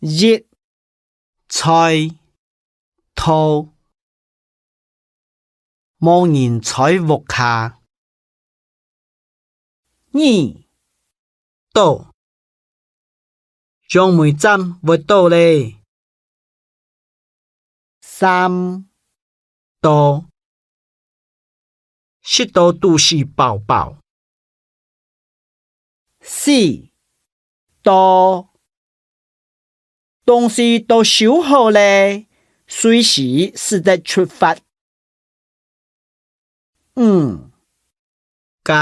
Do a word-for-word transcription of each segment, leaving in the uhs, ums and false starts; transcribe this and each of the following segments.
一，在，到，無人在屋下。二，到，楊梅站會到咧。三，到，食到肚屎飽飽。四，到，東西都收好咧，隨時使得出發。 五，个，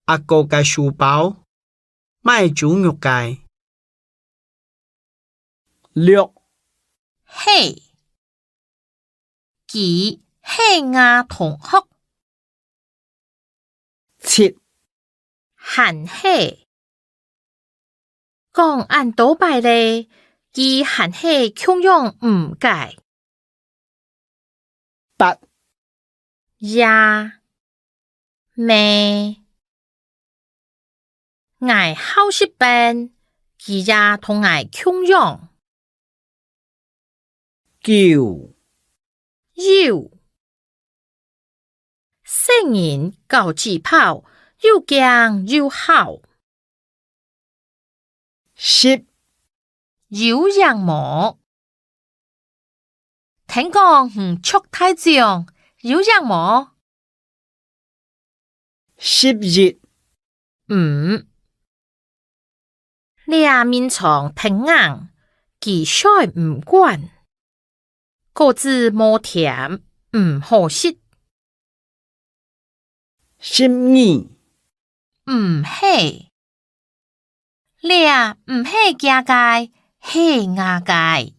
阿哥个書包，賣豬肉个。六，係，佢係吾同學。 七，還係，講恁多擺咧，佢還係共樣毋改。八，也，乜，𠊎好食飯，佢也同𠊎共樣。 九，有，細人搞紙炮，又驚又好。十，有影無？聽講你著大獎，有影無？ 十一，毋，這眠床忒硬，佢睡毋慣。果子無甜，毋好食。十二，毋係， 這毋係厥个，係吾个。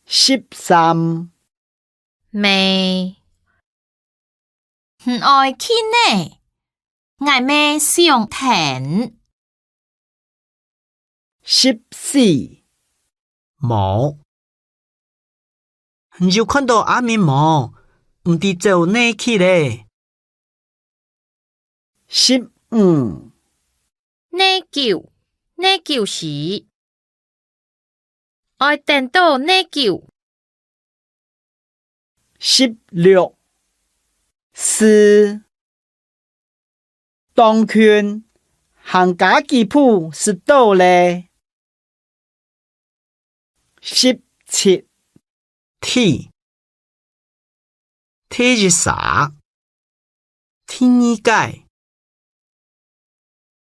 十三，乜，你愛去哪？𠊎乜想𢯭。十四，無。 你有看著阿明無？毋知走哪去咧？十五，哪久，哪久時，愛等到哪久？十六，事， 當近，行加幾步就到咧。十七，第，第一儕，第二个，